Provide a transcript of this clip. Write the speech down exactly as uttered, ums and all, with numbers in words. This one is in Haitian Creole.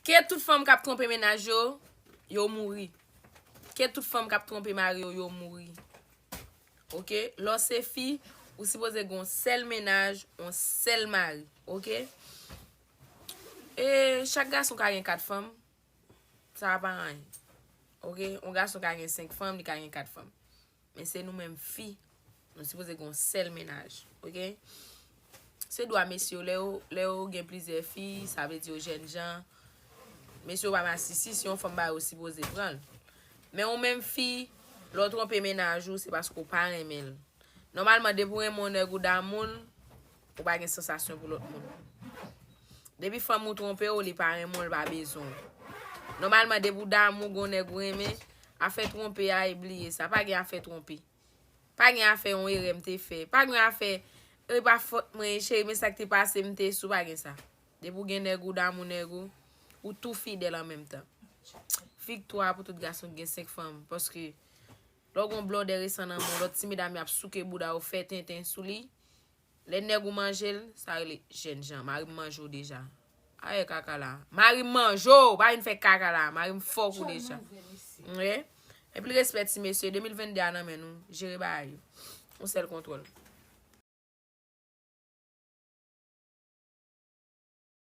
Ke tout fanm k ap twonpe mennaj yo, yo mouri. Ke tout fanm k ap twonpe mari yo, yo mouri. Oke? Lè w se fi, ou sipoze gen yon sèl mennaj, yon sèl mari. Oke? E chak gason ka gen kat fanm. Sa pa anyen. Oke? Yon gason ka gen senk fanm, li ka gen kat fanm. Men se nou menm fi, nou sipoze gen yon sèl mennaj. Oke? Se dwa mesye yo, lè yo, lè yo gen plizyè fi, sa vle di yo jèn jan. Mesye yo pa masisi, si yon fanm ba yo, sipoze pran l. Men ou menm fi, lè w twonpe mennaj ou, se paske w pa renmen l. Nòmalman, depi w renmen yon nèg ou damou l, ou pa gen sansasyon pou lòt moun. Depi fanm ou twonpe w, li pa renmen w, li pa bezwen w. Nòmalman, depi w damou, gen yon nèg ou renmen, afè twonpe a, e bliye sa. Pa gen afè twonpe. Pa gen afè yon erè m te fè. Pa gen afè, e pa fòt mwen, cheri, men sa k te pase, m te sou, pa gen sa. Depi w gen nèg ou, damou nèg ou, ou tou fidèl an menm tan. Viktwa pou tout gason ki gen senk fanm, paske lè w gen yon blòdè resan nan men w, lòt ti medam y ap souke bouda yo, fè tenten sou li. Lè nèg ou manje l, sa rele jèn jan. Mari m manje w deja. Aye kaka la. Mari m manje w, pa vin fè kaka la. Mari m fòk ou deja. Wi. Epi respè ti mesye, de mil venn de a nan men nou. Jere bagay yo. Yon sèl kontwòl.